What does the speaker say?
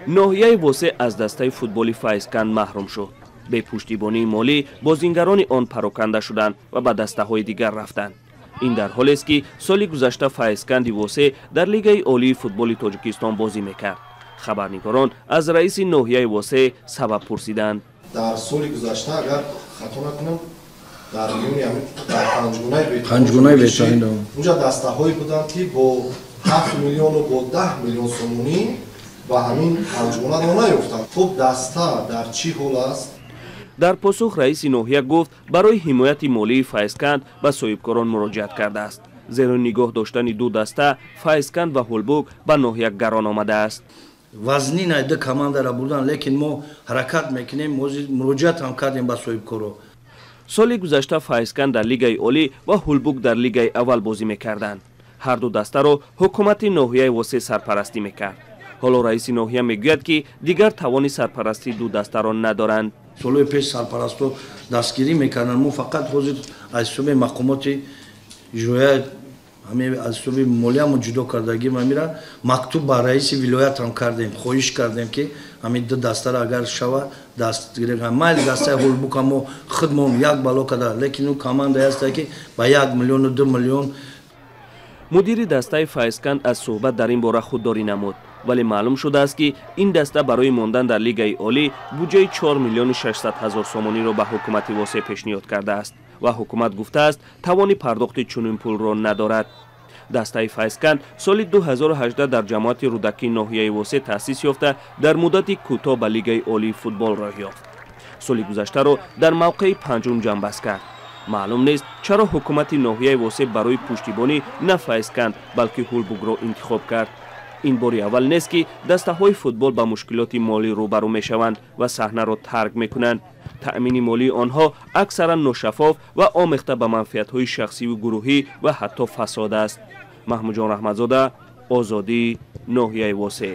Ноҳияи Восе аз дастаи футболи Файзканд маҳрум шуд. Бепуштибонии молӣ бозингарони он пароканда шуданд ва ба дастаҳои дигар рафтанд. Ин дар ҳолест, ки соли гузашта Файзканди Восе дар Лигаи олии футболи Тоҷикистон бозӣ мекард. Хабарнигорон аз раиси ноҳияи Восе сабаб пурсиданд. Дар соли гузашта, агар хато накунам, дар миёни дар панҷгунаи беҳтарин унҷа дастаҳое буданд, ки бо 7 миллиону бо 10 миллион сомонӣ ба ҳамин панҷгуна роҳ наёфтанд. Хуб, даста дар чӣ ҳол аст? Дар посух раиси ноҳия гуфт, барои ҳимояти молии Файзканд ба соҳибкорон муроҷиат кардааст, зеро нигоҳ доштани ду даста, Файзканд ва Ҳулбук, ба ноҳия гарон омадааст. Вазнин ай ду командара бурдан, лекин мо ҳаракат мекунем, муроҷиат ҳам кардем ба соҳибкоро. Соли гузашта Файзканд дар Лигаи олӣ ва Ҳулбук дар Лигаи аввал бозӣ мекарданд. Ҳар ду дастаро ҳукумати ноҳияи Восе сарпарастӣ мекард. Ҳоло раиси ноҳия мегӯяд, ки дигар тавони сарпарастии ду дастаро надоранд. Солҳои пеш сарпарастҳо дастгирӣ мекарданд. Мо фақат ҳозир аз ҳисоби мақомоти иҷроия, аз ҳисоби молиямо ҷудо кардагим. Амира мактуб ба раиси вилоят ҳам кардем, хоҳиш кардем, ки ҳамин ду дастаро агар шава дастгирӣ. Майли, дастаи Ҳулбука мо худмон як бало када, лекин ӯ командае ҳаста, ки ба 1 миллиону 2 миллион. Мудири дастаи Файзканд аз суҳбат дар ин бора худдорӣ намуд, вале маълум шудааст, ки ин даста барои мондан дар Лигаи олӣ буҷаи 4 миллиону 600 ҳазор сомониро ба ҳукумати Восе пешниҳод кардааст ва ҳукумат гуфтааст, тавони пардохти чунин пулро надорад. Дастаи Файзканд соли 2018 дар ҷамоати Рӯдакии ноҳияи Восе таъсис ёфта, дар муддати кӯтоҳ ба Лигаи олии футбол роҳ ёфт. Соли гузаштаро дар мавқеи панҷум ҷамъбаст кард. Маълум нест, чаро ҳукумати ноҳияи Восе барои пуштибонӣ на Файзканд, балки Ҳулбукро интихоб кард. Ин бори аввал нест, ки дастаҳои футбол ба мушкилоти молӣ рӯбарӯ мешаванд ва саҳнаро тарк мекунанд. Таъмини молии онҳо аксаран ношаффоф ва омехта ба манфиатҳои шахсиву гурӯҳӣ ва ҳатто фасод аст. Маҳмудҷон Раҳматзода, Озодӣ, ноҳияи Восе.